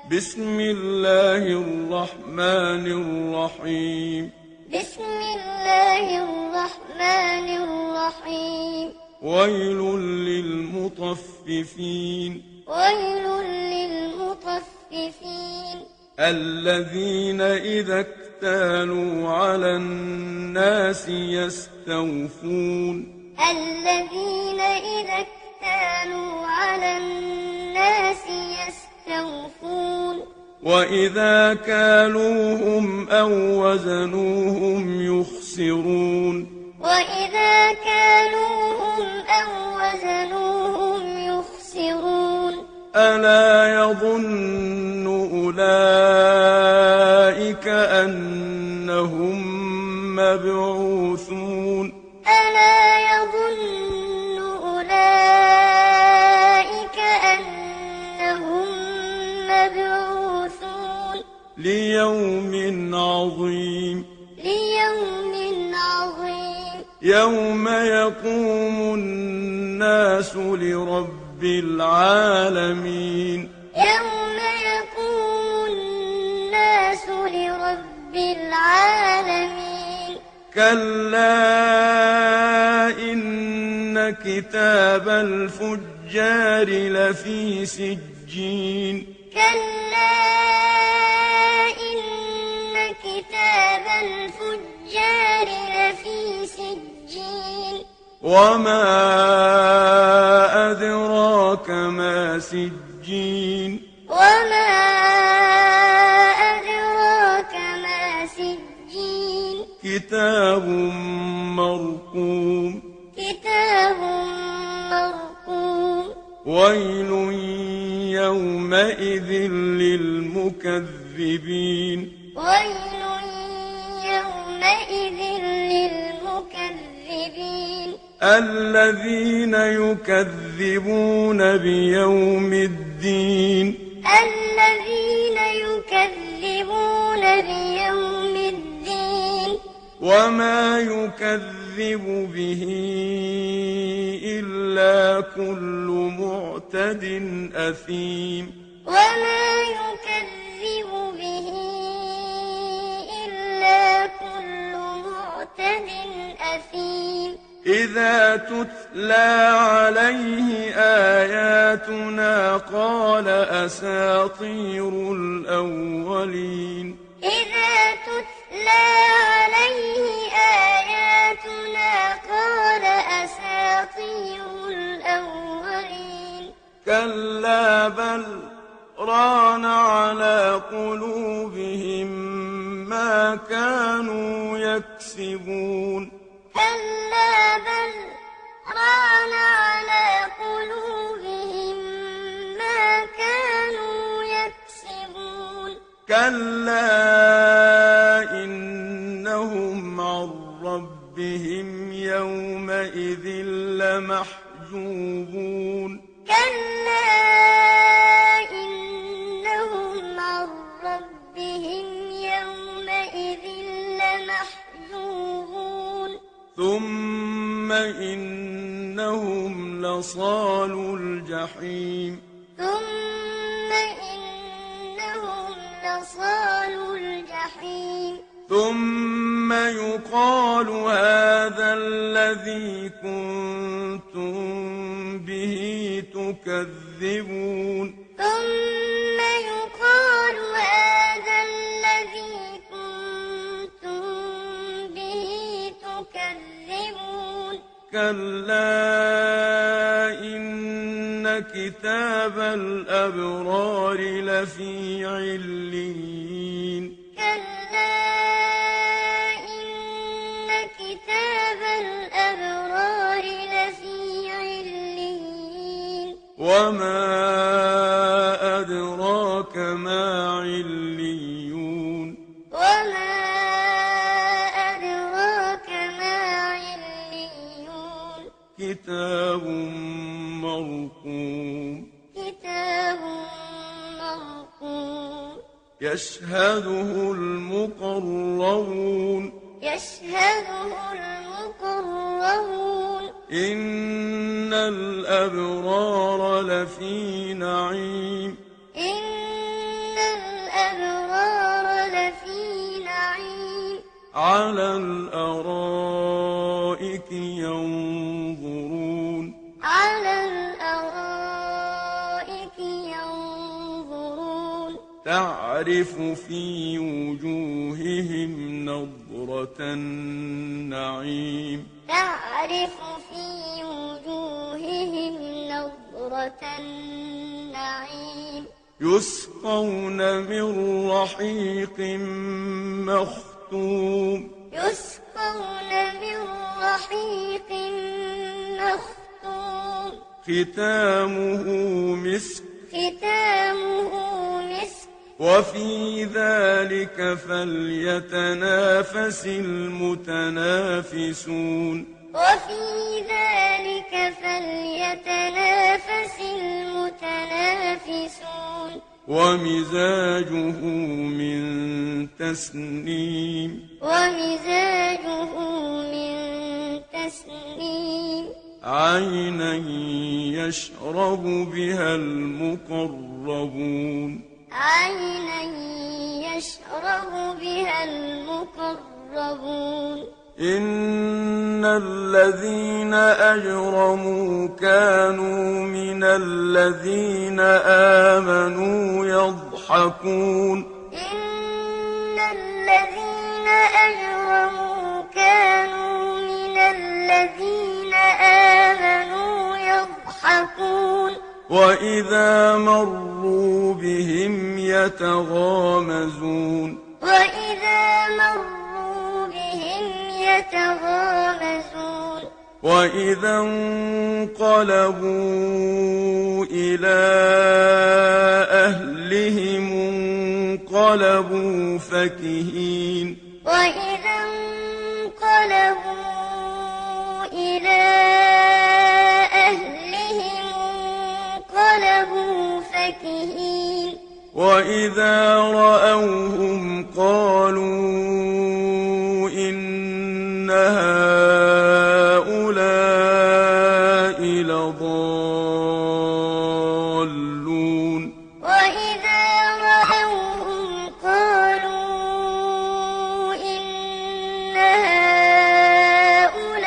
بسم الله الرحمن الرحيم. بسم الله الرحمن الرحيم. ويل للمطففين. ويل للمطففين. الذين إذا اكتالوا على الناس يستوفون. الذين إذا اكتالوا على الناس يستوفون. وإذا كالوهم أو وزنوهم يخسرون. وإذا كالوهم أو وزنوهم يخسرون. ألا يظن أولئك أنهم مبعوثون. ألا يظن أولئك أنهم مبعوثون ليوم عظيم. ليوم عظيم. يوم يقوم الناس لرب العالمين. يوم يقوم الناس لرب العالمين. كلا إن كتاب الفجار لفي سجين. كلا إن كتاب الفجار لفي سجين. وما أدراك ما سجين. وما أدراك ما سجين. كتاب مرقوم. كتاب مرقوم. ويل يومئذ للمكذبين. ويل يومئذ للمكذبين. الذين يكذبون بيوم الدين. الذين يكذبون بيوم الدين. وما يكذب به إلا كل معتد أثيم. وما يكذب به إلا كل معتد أثيم. إذا تتلى عليه آياتنا قال أساطير الأولين. إذا تتلى عليه آياتنا قال أساطير الأولين. كلا بل ران على قلوبهم ما كانوا يكسبون. كلا بل ران على قلوبهم ما كانوا يكسبون. كلا إنهم عن ربهم يومئذ لمحجوبون. كلا إنهم عن ربهم يومئذ لمحجوبون. ثم إنهم لصالو الجحيم. ثم إنهم لصالو الجحيم. ثم يقال هذا الذي كنتم به تكذبون. ثم يقال هذا الذي كنتم به تكذبون. كلا إن كتاب الأبرار لفي عليين. كلا إن كتاب الأبرار لفي عليين. وما أدراك ما عليون. وما أدراك ما عليون. كتاب مرقوم. كتاب مرقوم. يشهده المقربون. يشهده المقربون. إن الأبرار لفي نعيم. إن على الأرائك ينظرون على الأرائك ينظرون تعرف في وجوههم نضرة النعيم تعرف في وجوههم نضرة النعيم يسقون من رحيق مختوم يسقون من رحيق مختوم ختامه مسك ختامه مسك وفي ذلك فليتنافس المتنافسون وفي ذلك فليتنافس المتنافسون ومزاجه من تسنيم ومزاجه من تسنيم عينا يشرب بها المقربون عينا يشرب بها المقربون إن الذين أجرموا كانوا من الذين آمنوا يضحكون إن الذين أجرموا كانوا من الذين آمنوا يضحكون وإذا مروا بهم يتغامزون وإذا مروا بهم يتغامزون وإذا انقلبوا إلى أهلهم انقلبوا فكهين وإذا انقلبوا إلى أهلهم انقلبوا فكهين وإذا رأوهم قالوا إن هؤلاء لضالون وإذا رأوهم قالوا إن هؤلاء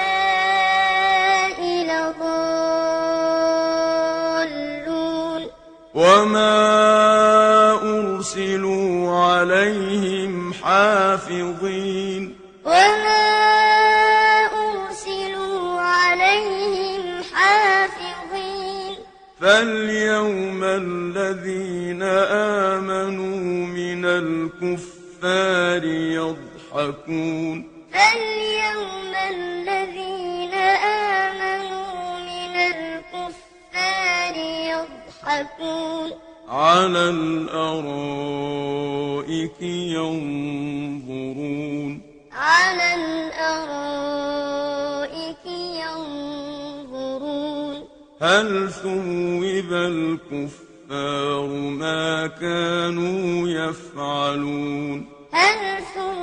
لضالون وما أرسلوا عليهم حافظين وما أرسلوا عليهم حافظين فاليوم الذين آمنوا من الكفار يضحكون فاليوم الذين آمنوا من الكفار يضحكون على الأرائك ينظرون على الأرائك ينظرون هل ثوب الكفار ما كانوا يفعلون هل ثوب